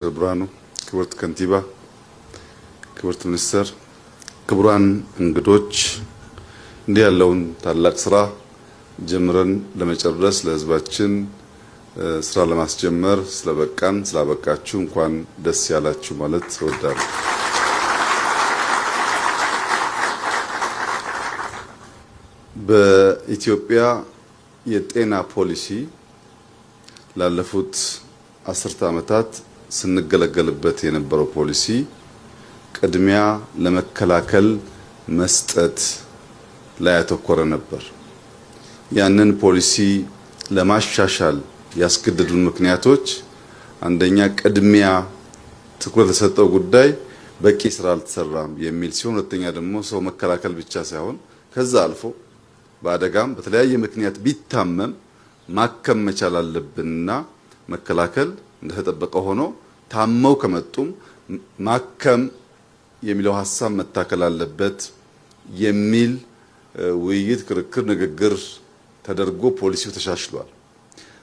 ብርሃኑ፣ ክብርት ከንቲባ፣ ክብርት ሚኒስትር፣ ክቡራን እንግዶች፣ እንዲህ ያለውን ታላቅ ስራ ጀምረን ለመጨረስ ለህዝባችን ስራ ለማስጀመር ስለበቃን ስላበቃችሁ እንኳን ደስ ያላችሁ ማለት እወዳለሁ። በኢትዮጵያ የጤና ፖሊሲ ላለፉት አስርተ ዓመታት ስንገለገልበት የነበረው ፖሊሲ ቅድሚያ ለመከላከል መስጠት ላይ ያተኮረ ነበር። ያንን ፖሊሲ ለማሻሻል ያስገደዱን ምክንያቶች አንደኛ ቅድሚያ ትኩረት የሰጠው ጉዳይ በቂ ስራ አልተሰራም የሚል ሲሆን፣ ሁለተኛ ደግሞ ሰው መከላከል ብቻ ሳይሆን ከዛ አልፎ በአደጋም በተለያየ ምክንያት ቢታመም ማከም መቻል አለብንና መከላከል እንደተጠበቀ ሆኖ ታመው ከመጡም ማከም የሚለው ሀሳብ መታከል አለበት የሚል ውይይት፣ ክርክር፣ ንግግር ተደርጎ ፖሊሲው ተሻሽሏል።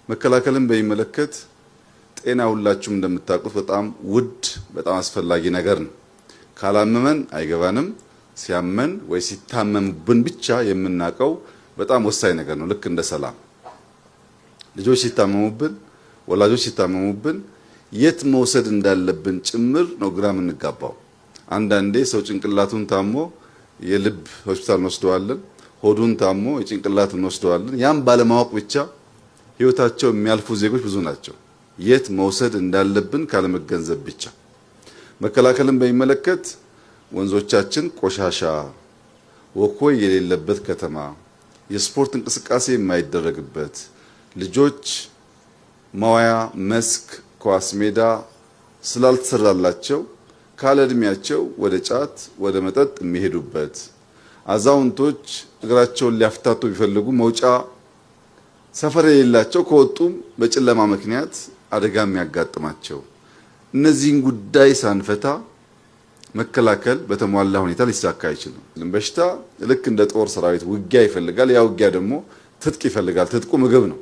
መከላከልን በሚመለከት ጤና ሁላችሁም እንደምታውቁት በጣም ውድ በጣም አስፈላጊ ነገር ነው። ካላመመን አይገባንም። ሲያመን ወይ ሲታመምብን ብቻ የምናውቀው በጣም ወሳኝ ነገር ነው። ልክ እንደ ሰላም ልጆች ሲታመሙብን፣ ወላጆች ሲታመሙብን የት መውሰድ እንዳለብን ጭምር ነው ግራ የምንጋባው። አንዳንዴ ሰው ጭንቅላቱን ታሞ የልብ ሆስፒታል እንወስደዋለን፣ ሆዱን ታሞ የጭንቅላት እንወስደዋለን። ያም ባለማወቅ ብቻ ህይወታቸው የሚያልፉ ዜጎች ብዙ ናቸው። የት መውሰድ እንዳለብን ካለመገንዘብ ብቻ። መከላከልን በሚመለከት ወንዞቻችን ቆሻሻ ወኮይ የሌለበት ከተማ፣ የስፖርት እንቅስቃሴ የማይደረግበት፣ ልጆች መዋያ መስክ ኳስ ሜዳ ስላልተሰራላቸው ካለ እድሜያቸው ወደ ጫት ወደ መጠጥ የሚሄዱበት፣ አዛውንቶች እግራቸውን ሊያፍታቱ ቢፈልጉ መውጫ ሰፈር የሌላቸው ከወጡም በጨለማ ምክንያት አደጋ የሚያጋጥማቸው እነዚህን ጉዳይ ሳንፈታ መከላከል በተሟላ ሁኔታ ሊሳካ አይችልም። በሽታ ልክ እንደ ጦር ሰራዊት ውጊያ ይፈልጋል። ያ ውጊያ ደግሞ ትጥቅ ይፈልጋል። ትጥቁ ምግብ ነው።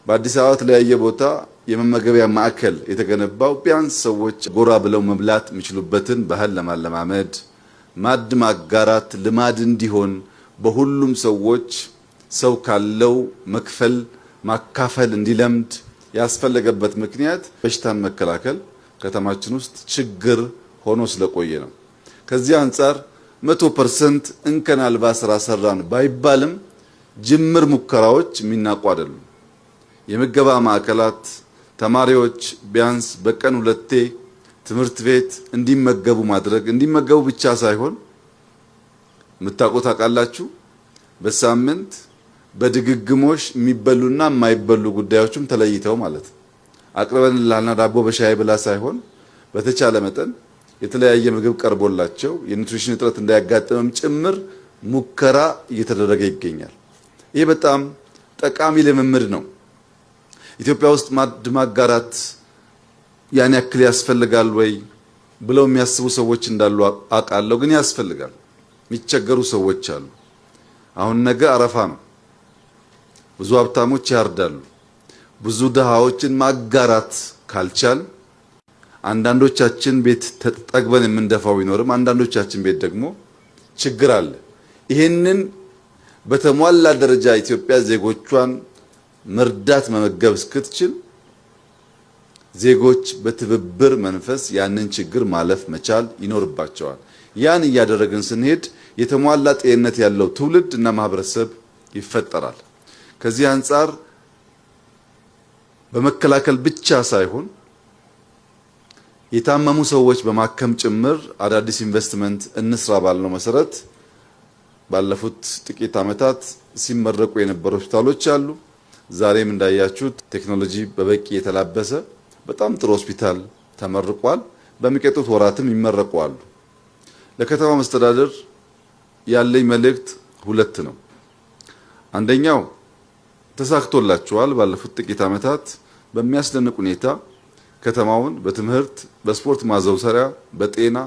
በአዲስ አበባ የተለያየ ቦታ የመመገቢያ ማዕከል የተገነባው ቢያንስ ሰዎች ጎራ ብለው መብላት የሚችሉበትን ባህል ለማለማመድ ማዕድ ማጋራት ልማድ እንዲሆን በሁሉም ሰዎች ሰው ካለው መክፈል ማካፈል እንዲለምድ ያስፈለገበት ምክንያት በሽታን መከላከል ከተማችን ውስጥ ችግር ሆኖ ስለቆየ ነው። ከዚህ አንጻር 100% እንከን አልባ ስራ ሰራን ባይባልም ጅምር ሙከራዎች የሚናቁ አይደሉም። የምገባ ማዕከላት ተማሪዎች ቢያንስ በቀን ሁለቴ ትምህርት ቤት እንዲመገቡ ማድረግ፣ እንዲመገቡ ብቻ ሳይሆን የምታውቁ ታውቃላችሁ፣ በሳምንት በድግግሞሽ የሚበሉና የማይበሉ ጉዳዮችም ተለይተው ማለት ነው። አቅርበንልሃልና ዳቦ በሻይ ብላ ሳይሆን በተቻለ መጠን የተለያየ ምግብ ቀርቦላቸው የ nutrition እጥረት እንዳያጋጥምም ጭምር ሙከራ እየተደረገ ይገኛል። ይህ በጣም ጠቃሚ ልምምድ ነው። ኢትዮጵያ ውስጥ ማዕድ ማጋራት ያን ያክል ያስፈልጋል ወይ ብለው የሚያስቡ ሰዎች እንዳሉ አውቃለሁ። ግን ያስፈልጋል። የሚቸገሩ ሰዎች አሉ። አሁን ነገ አረፋ ነው። ብዙ ሀብታሞች ያርዳሉ። ብዙ ድሃዎችን ማጋራት ካልቻል አንዳንዶቻችን ቤት ተጠግበን የምንደፋው ቢኖርም አንዳንዶቻችን ቤት ደግሞ ችግር አለ። ይህንን በተሟላ ደረጃ ኢትዮጵያ ዜጎቿን መርዳት መመገብ እስክትችል ዜጎች በትብብር መንፈስ ያንን ችግር ማለፍ መቻል ይኖርባቸዋል። ያን እያደረግን ስንሄድ የተሟላ ጤንነት ያለው ትውልድ እና ማህበረሰብ ይፈጠራል። ከዚህ አንጻር በመከላከል ብቻ ሳይሆን የታመሙ ሰዎች በማከም ጭምር አዳዲስ ኢንቨስትመንት እንስራ ባልነው መሰረት ባለፉት ጥቂት ዓመታት ሲመረቁ የነበሩ ሆስፒታሎች አሉ። ዛሬም እንዳያችሁት ቴክኖሎጂ በበቂ የተላበሰ በጣም ጥሩ ሆስፒታል ተመርቋል። በሚቀጡት ወራትም ይመረቋሉ። ለከተማ መስተዳደር ያለኝ መልእክት ሁለት ነው። አንደኛው ተሳክቶላችኋል። ባለፉት ጥቂት ዓመታት በሚያስደንቅ ሁኔታ ከተማውን በትምህርት፣ በስፖርት ማዘውተሪያ፣ በጤና፣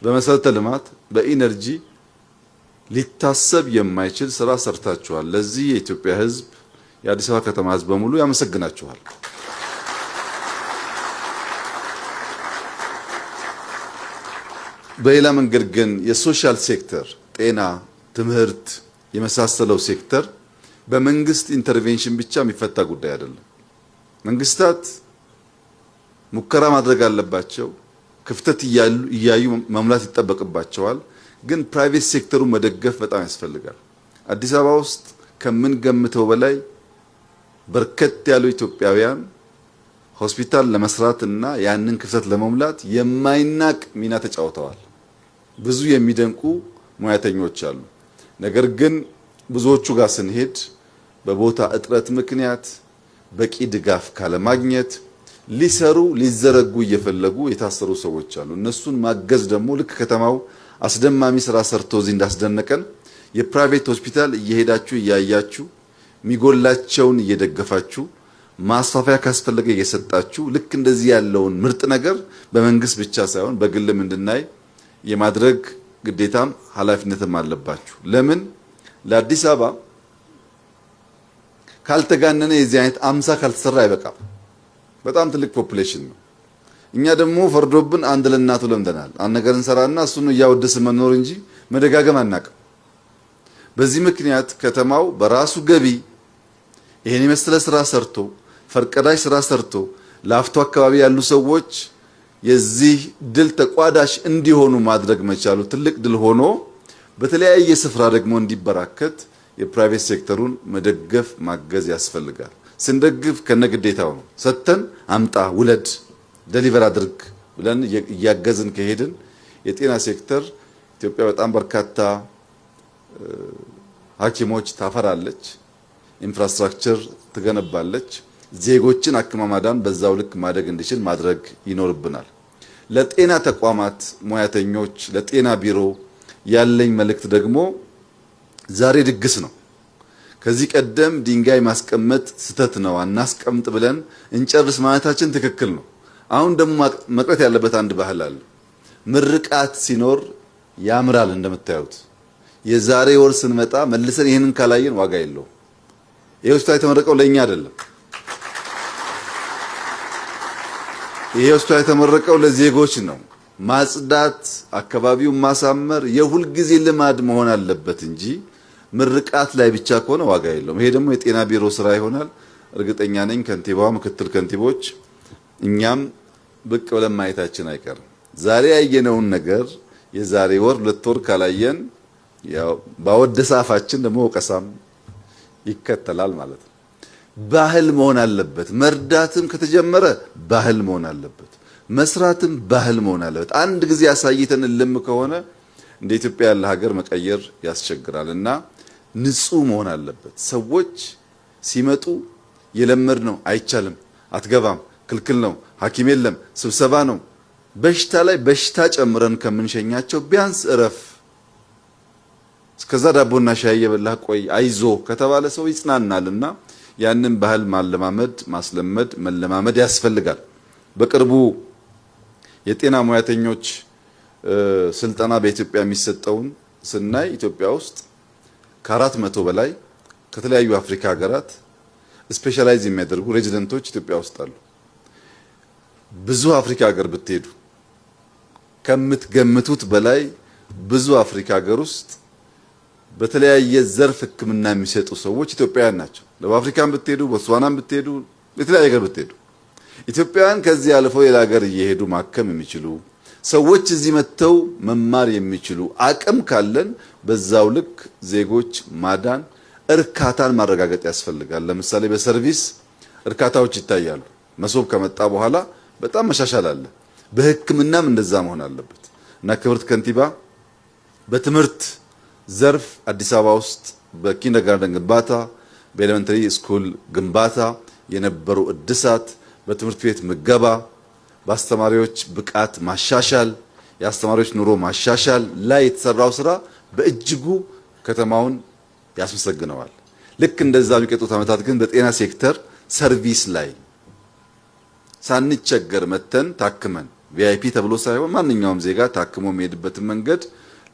በመሰረተ ልማት፣ በኢነርጂ ሊታሰብ የማይችል ስራ ሰርታችኋል። ለዚህ የኢትዮጵያ ሕዝብ የአዲስ አበባ ከተማ ሕዝብ በሙሉ ያመሰግናችኋል። በሌላ መንገድ ግን የ social sector ጤና፣ ትምህርት የመሳሰለው ሴክተር በመንግስት intervention ብቻ የሚፈታ ጉዳይ አይደለም። መንግስታት ሙከራ ማድረግ አለባቸው። ክፍተት እያዩ መሙላት ይጠበቅባቸዋል። ግን private sector ኡ መደገፍ በጣም ያስፈልጋል። አዲስ አበባ ውስጥ ከምንገምተው በላይ በርከት ያሉ ኢትዮጵያውያን ሆስፒታል ለመስራት እና ያንን ክፍተት ለመሙላት የማይናቅ ሚና ተጫውተዋል። ብዙ የሚደንቁ ሙያተኞች አሉ። ነገር ግን ብዙዎቹ ጋር ስንሄድ በቦታ እጥረት ምክንያት በቂ ድጋፍ ካለማግኘት ሊሰሩ ሊዘረጉ እየፈለጉ የታሰሩ ሰዎች አሉ። እነሱን ማገዝ ደግሞ ልክ ከተማው አስደማሚ ስራ ሰርቶ እዚህ እንዳስደነቀን የ private ሆስፒታል እየሄዳችሁ እያያችሁ የሚጎላቸውን እየደገፋችሁ ማስፋፊያ ካስፈለገ እየሰጣችሁ ልክ እንደዚህ ያለውን ምርጥ ነገር በመንግስት ብቻ ሳይሆን በግልም እንድናይ የማድረግ ግዴታም ኃላፊነትም አለባችሁ። ለምን ለአዲስ አበባ ካልተጋነነ የዚህ አይነት 50 ካልተሰራ አይበቃም። በጣም ትልቅ population ነው። እኛ ደግሞ ፈርዶብን አንድ ለእናቱ ለምደናል። አንድ ነገር እንሰራና እሱን እያወደስን መኖር እንጂ መደጋገም አናቅም። በዚህ ምክንያት ከተማው በራሱ ገቢ ይሄን የመሰለ ስራ ሰርቶ ፈርቀዳጅ ስራ ሰርቶ ላፍቶ አካባቢ ያሉ ሰዎች የዚህ ድል ተቋዳሽ እንዲሆኑ ማድረግ መቻሉ ትልቅ ድል ሆኖ በተለያየ ስፍራ ደግሞ እንዲበራከት የ private sector ኡን መደገፍ ማገዝ ያስፈልጋል። ስንደግፍ ከነግዴታው ነው። ሰተን አምጣ፣ ውለድ፣ deliver አድርግ ብለን እያገዝን ከሄድን የጤና ሴክተር ኢትዮጵያ በጣም በርካታ ሐኪሞች ታፈራለች፣ infrastructure ትገነባለች። ዜጎችን አክማ ማዳን በዛው ልክ ማደግ እንዲችል ማድረግ ይኖርብናል። ለጤና ተቋማት ሙያተኞች፣ ለጤና ቢሮ ያለኝ መልእክት ደግሞ ዛሬ ድግስ ነው። ከዚህ ቀደም ድንጋይ ማስቀመጥ ስህተት ነው፣ አናስቀምጥ ብለን እንጨርስ ማለታችን ትክክል ነው። አሁን ደግሞ መቅረት ያለበት አንድ ባህል አለ። ምርቃት ሲኖር ያምራል። እንደምታዩት የዛሬ ወር ስንመጣ መልሰን ይህንን ካላየን ዋጋ የለውም። ይህ ሆስፒታል የተመረቀው ለእኛ አይደለም። ይሄ ሆስፒታል የተመረቀው ለዜጎች ነው። ማጽዳት፣ አካባቢውን ማሳመር የሁልጊዜ ልማድ መሆን አለበት እንጂ ምርቃት ላይ ብቻ ከሆነ ዋጋ የለውም። ይሄ ደግሞ የጤና ቢሮ ስራ ይሆናል። እርግጠኛ ነኝ ከንቲባዋ፣ ምክትል ከንቲቦች፣ እኛም ብቅ ብለን ማየታችን አይቀርም። ዛሬ ያየነውን ነገር የዛሬ ወር 2 ወር ካላየን ያው ባወደሰ አፋችን ደግሞ ወቀሳም ይከተላል ማለት ነው። ባህል መሆን አለበት። መርዳትም ከተጀመረ ባህል መሆን አለበት። መስራትም ባህል መሆን አለበት። አንድ ጊዜ አሳይተን እልም ከሆነ እንደ ኢትዮጵያ ያለ ሀገር መቀየር ያስቸግራል እና ንጹህ መሆን አለበት። ሰዎች ሲመጡ የለመድ ነው አይቻልም፣ አትገባም፣ ክልክል ነው፣ ሐኪም የለም፣ ስብሰባ ነው። በሽታ ላይ በሽታ ጨምረን ከምንሸኛቸው ቢያንስ እረፍ፣ እስከዛ ዳቦና ሻይ እየበላህ ቆይ፣ አይዞ ከተባለ ሰው ይጽናናልና ያንን ባህል ማለማመድ ማስለመድ መለማመድ ያስፈልጋል። በቅርቡ የጤና ሙያተኞች ስልጠና በኢትዮጵያ የሚሰጠውን ስናይ ኢትዮጵያ ውስጥ ከ400 በላይ ከተለያዩ አፍሪካ ሀገራት specialize የሚያደርጉ resident ኦች ኢትዮጵያ ውስጥ አሉ። ብዙ አፍሪካ ሀገር ብትሄዱ ከምትገምቱት በላይ ብዙ አፍሪካ ሀገር ውስጥ በተለያየ ዘርፍ ሕክምና የሚሰጡ ሰዎች ኢትዮጵያውያን ናቸው። ደቡብ አፍሪካን ብትሄዱ፣ ቦትስዋናን ብትሄዱ፣ የተለያየ ሀገር ብትሄዱ ኢትዮጵያውያን ከዚህ አልፈው ሌላ ሀገር እየሄዱ ማከም የሚችሉ ሰዎች እዚህ መጥተው መማር የሚችሉ አቅም ካለን በዛው ልክ ዜጎች ማዳን እርካታን ማረጋገጥ ያስፈልጋል። ለምሳሌ በ service እርካታዎች ይታያሉ። መሶብ ከመጣ በኋላ በጣም መሻሻል አለ። በሕክምናም እንደዛ መሆን አለበት እና ክብርት ከንቲባ በትምህርት ዘርፍ አዲስ አበባ ውስጥ በ kindergarten ግንባታ፣ በ elementary school ግንባታ የነበሩ እድሳት፣ በትምህርት ቤት ምገባ፣ በአስተማሪዎች ብቃት ማሻሻል፣ የአስተማሪዎች ኑሮ ማሻሻል ላይ የተሰራው ስራ በእጅጉ ከተማውን ያስመሰግነዋል። ልክ እንደዛ የሚቀጡት ዓመታት ግን በጤና sector service ላይ ሳንቸገር መተን ታክመን VIP ተብሎ ሳይሆን ማንኛውም ዜጋ ታክሞ የሚሄድበትን መንገድ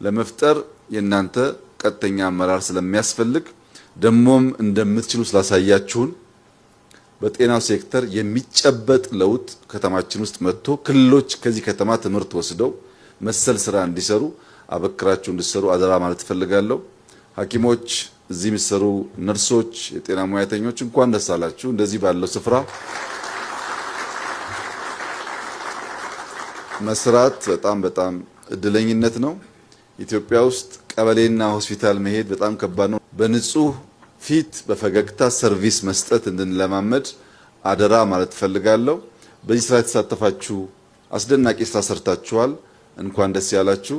ለመፍጠር የእናንተ ቀጥተኛ አመራር ስለሚያስፈልግ ደግሞም እንደምትችሉ ስላሳያችሁን በጤናው ሴክተር የሚጨበጥ ለውጥ ከተማችን ውስጥ መጥቶ ክልሎች ከዚህ ከተማ ትምህርት ወስደው መሰል ስራ እንዲሰሩ አበክራችሁ እንዲሰሩ አደራ ማለት እፈልጋለሁ። ሐኪሞች፣ እዚህ የሚሰሩ ነርሶች፣ የጤና ሙያተኞች እንኳን ደስ አላችሁ። እንደዚህ ባለው ስፍራ መስራት በጣም በጣም እድለኝነት ነው። ኢትዮጵያ ውስጥ ቀበሌና ሆስፒታል መሄድ በጣም ከባድ ነው። በንጹህ ፊት በፈገግታ service መስጠት እንድንለማመድ አደራ ማለት እፈልጋለሁ። በዚህ ስራ የተሳተፋችሁ አስደናቂ ስራ ሰርታችኋል። እንኳን ደስ ያላችሁ።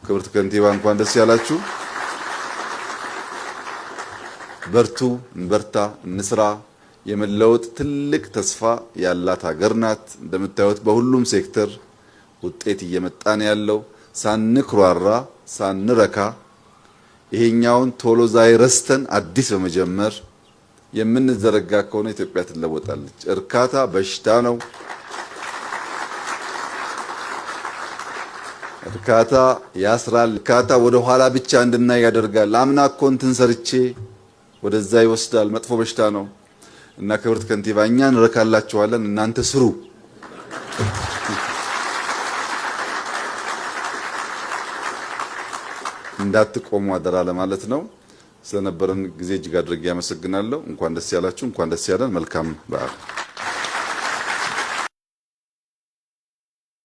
ክብርት ከንቲባ እንኳን ደስ ያላችሁ። በርቱ፣ እንበርታ፣ እንስራ። የመለወጥ ትልቅ ተስፋ ያላት ሀገር ናት። እንደምታዩት በሁሉም ሴክተር ውጤት እየመጣ ነው ያለው። ሳንኩራራ ሳንረካ ይሄኛውን ቶሎ ዛይ ረስተን አዲስ በመጀመር የምንዘረጋ ከሆነ ኢትዮጵያ ትለወጣለች። እርካታ በሽታ ነው። እርካታ ያስራል። እርካታ ወደ ኋላ ብቻ እንድናይ ያደርጋል። አምና እኮ እንትን ሰርቼ ወደዛ ይወስዳል። መጥፎ በሽታ ነው እና ክብርት ከንቲባ እኛ እንረካላችኋለን፣ እናንተ ስሩ። እንዳትቆሙ አደራ ለማለት ነው። ስለነበረን ጊዜ እጅግ አድርጌ አመሰግናለሁ። እንኳን ደስ ያላችሁ፣ እንኳን ደስ ያለን። መልካም በዓል።